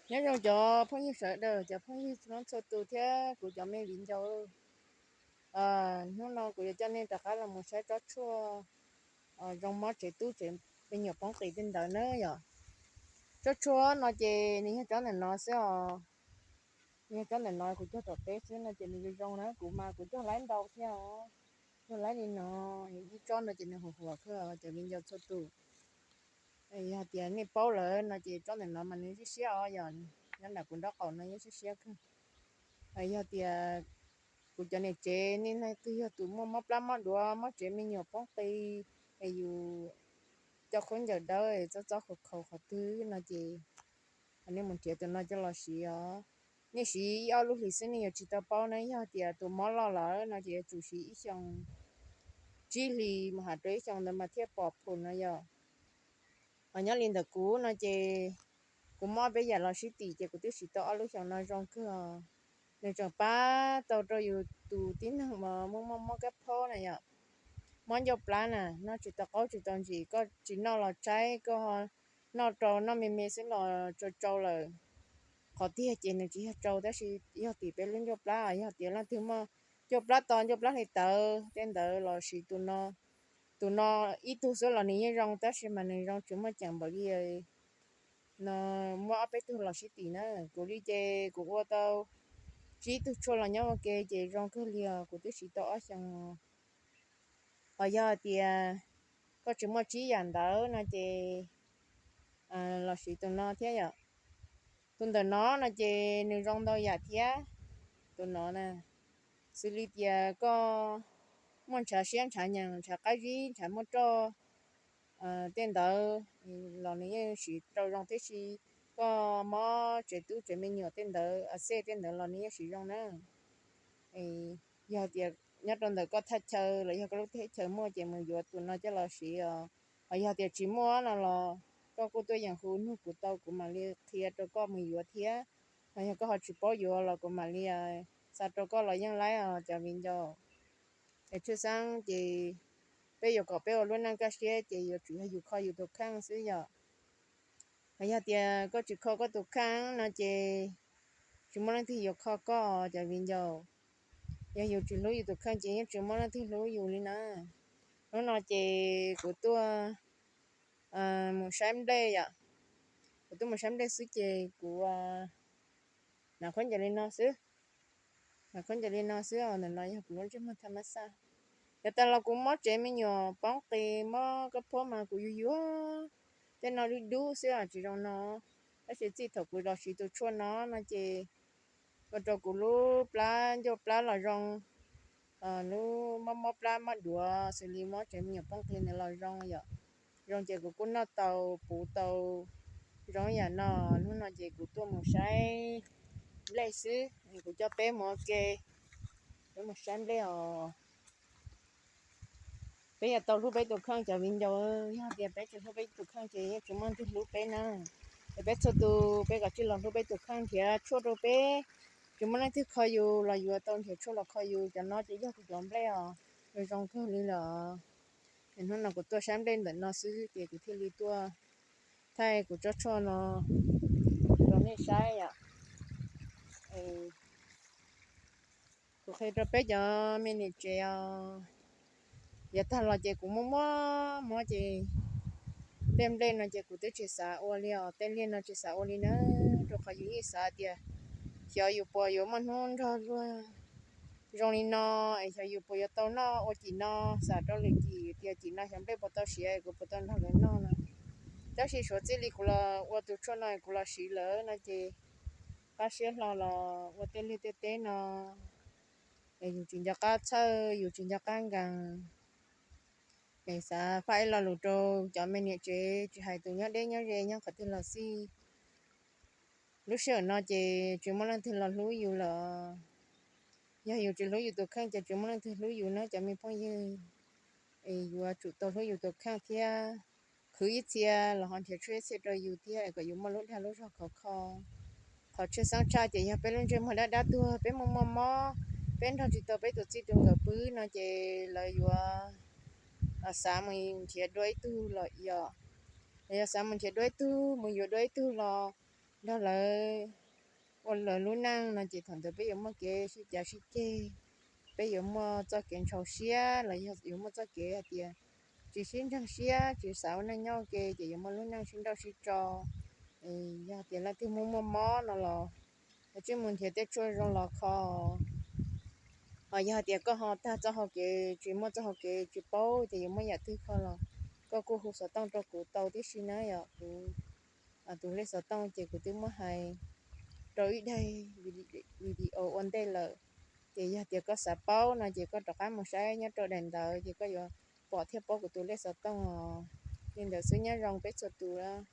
Nyob zoo cov phooj ywg sawv daws, cov phooj ywg txhua leej txhua tus thiab kuv cov me viv ncaus. Hnub no kuv yuav coj nej rov qab los mus saib tsob tshuaj zoo mob tsev tub tsev me nyuam poob qis tej ntawd na yom. Tsob tshuaj no ces nws yog tsob ntawm no xwb os. Nws yog tsob ntawm no kuv cog tom teb xwb no ces nws zoo zoo na, kuv mas kuv cog laib ntau thiab os. Cog laib li no, ib tsob no ces nws huam huam kawg cov viv ncaus txhua tus. Yog tias nej paub lawm no ces tsob ntawm no mas nws siab siab os, yog nyob nram kuv nraub qaum no yeej siab siab kawg. Yog tias kuv cov niam tsev nej leej twg yog tus muaj mob plab mob duav mob tsev me nyuam poob qis, es yus cov khaub ncaws dawb txob txob khaus khaus qhov twg no ces nej mus nrhiav tus no coj los siv os. Nej siv ib ob lub hlis xwb nej yuav tsis tau paub na, yog tias tus mob loj lawm no ces yuav tsum siv ib xyoos, tsib hlis mus hais rau ib xyoos ntawd mas thiaj pom phom no yom. Ho nyob li ntawm kuv no ces kuv muab ob peb yam los sib tim ces kuv twb siv tau ob lub xyoos no zoo kawg. Nws tseem pab tau rau yus tus tib neeg uas muaj muaj mob kab phob na yom, mob ncauj plab na, noj tsis tau qaub tsis tau ntsim, koj tsis noj los tshaib, koj noj rau noj me me xwb los tsau tsau lawm. Qhov tiag ces nws tsis yog tsau tab sis yog tim peb lub ncauj plab, yog tias leej twg muaj ncauj plab to ncauj plab hli tawv tej ntawd los siv tus no. Tus no ib tug xwb los nws yeej zoo tab sis mas nws zoo tsis muaj ceem npaum li no, muab ob peb tug los sib tim na. Kuv li ces kuv ua tau tsib tug tshuaj los nyob ua ke ces zoo kawg li os, kuv twb siv tau ob xyoos. Ho yog tias koj tsis muaj tsib yam ntawd no ces los siv tus no thiab yom. Tus ntawm no no ces nws zoo ntau yam thiab. Tus no na, xws li tias koj muaj ntshav siab ntshav nyees ntshav qab zib ntshav muaj roj tej ntawd los nws yeej siv rau zoo thiab si. Koj mob tsev tub tsev me nyuam tej ntawd, a xej tej ntawd los nws yeej siv zoo na. Yog tias nyob rau ntawm koj thaj chaw los yog koj lub teb chaws muaj ces mus yuav tus no coj los siv os. Ho yog tias tsis muaj no los koj kuj tuaj yeem hu nug kuv tau kuv mam li qhia rau koj mus yuav thiab. Ho yog koj ho tsis paub yuav los kuv mam li xa rau koj los yeej laib os cov viv ncaus. Es tshwj xeeb ces peb yuav kom peb ua lub neej kaj siab ces yuav tsum yog yus kho yus tus kheej xwb yom. Ho yog tias koj tsis kho koj tus kheej no ces tsis muaj leej twg yuav kho koj cov viv ncaus. Yog yus tsis hlub yus tus kheej ces yeej tsis muaj leej twg hlub yus li na. Hnub no ces kuv tuaj mus saib nplej yom. Kuv tuaj mus saib nplej xwb ces kuv hnav khaub ncaws li no xwb. Hnav khaub ncaws li no xwb os, ntawm no yog kuv lub ntsej muag tham mab xaj. Yav tas los kuv mob tsev me nyuam poob qis mob kab phob mas kuv yuag yuag tej no dub dub xwb os tsis zoo no. Tab sis txij thaum kuv los siv tus tshuaj no no ces ua rau kuv lub plab ncauj plab los zoo, lub mob mob plab mob duav xws li mob tsev me nyuam poob qis ntawd los zoo yom. Zoo ces kuv kuj noj tau puv tau zoo yam no. Hnub no ces kuv tuaj mus saib nplej xwb, kuv coj peb mus ua ke, peb mus saib nplej os. Peb yuav tau hlub peb tus kheej cov viv ncaus, yog tias peb tsis hlub peb tus kheej ces yeej tsis muaj leej twg hlub peb na. Es peb txhua tus peb kom tsij los hlub peb tus kheej, nrhiav tshuaj rau peb. Tsis muaj leej twg kho yus los yuav tau nrhiav tshuaj los kho yus. Cov no ces yog kuv cov nplej os, zoo kawg li lawm. Es hnub no kuv tuaj saib nplej ntawm no xwb ces kuv thiaj li tuaj thaij kuv tsob tshuaj no rau nej saib yom. Kuv qhia rau peb cov me niam tsev os, yav tag los ces kuv muaj muaj mob ces tej nplej no ces kuv twb tsis xav ua li os, tej liaj no tsis xav ua li na, rau qhov yus yeej xav tias xyov yus puas yuav muaj hnub nrog luag zoo li no, es xyov yus puas yuav tau noj ua cim no, xav rau lwm cim tias cim no xyov nplej puas tau siav es kuv puas tau nrog lawv noj no. Tab sis suav txij li kuv los ua tus tshuaj no kuv los siv lawm no ces qab siab hlo los ua tej liaj tej teb no es yus tsis nco qab txhawj, yus tsis nco qab nkees. Es xav faj ib lo lus rau cov me niam tsev, tsis hais tus nyob deb nyob ze nyob qhov twg los xij, lub sij hawm no ces tsis muaj leej twg los hlub yus lawm. Yog yus tsis hlub yus tus kheej ces tsis muaj leej twg hlub yus na cov me phooj ywg. Es yuav tsum tau hlub yus tus kheej thiab, khwv ib txhia los ho nrhiav tshuaj ib txhia rau yus thiab kom yus muaj lub dag lub zog khov kho. Qhov tshwj xeeb tshaj ces yog peb lub ntsej muag dab dab tuag, peb muaj muaj mob, peb nrog tsis tau peb tus txij tus nkawm pw no ces lawv yuav xav mus nrhiav dua ib tug los yom, lawv yuav xav mus nrhiav dua ib tug, mus yuav dua ib tug los nrog lawv ua lawv lub neej no ces thaum ntawd peb yuav muaj kev sib cav sib ceg, peb yuav muaj txoj kev ntshau siab los yog yuav muaj txoj kev hais tias tsis sib ntseeg siab, tsis xav ua neej nyob ua ke ces yuav muaj lub neej sib nrauj sib tso. Yog tias leej twg muaj muaj mob no los yuav tsum mus nrhiav tej tshuaj zoo los kho. Ho yog tias koj ho tag txoj hau kev, tsis muaj txoj hau kev, tsis paub tias yuav muab yam twg kho los koj kuj hu xov tooj rau kuv tau tib si na yom. Kuv tus lej xov tooj ces kuv twb muab hais rau ib daim video ua ntej lawm. Ces yog tias koj xav paub no ces koj rov qab mus saib nyob rau daim ntawd ces koj yuav pom thiab paub kuv tus lej xov tooj os. Li ntawd xwb, nyob zoo peb txhua tus.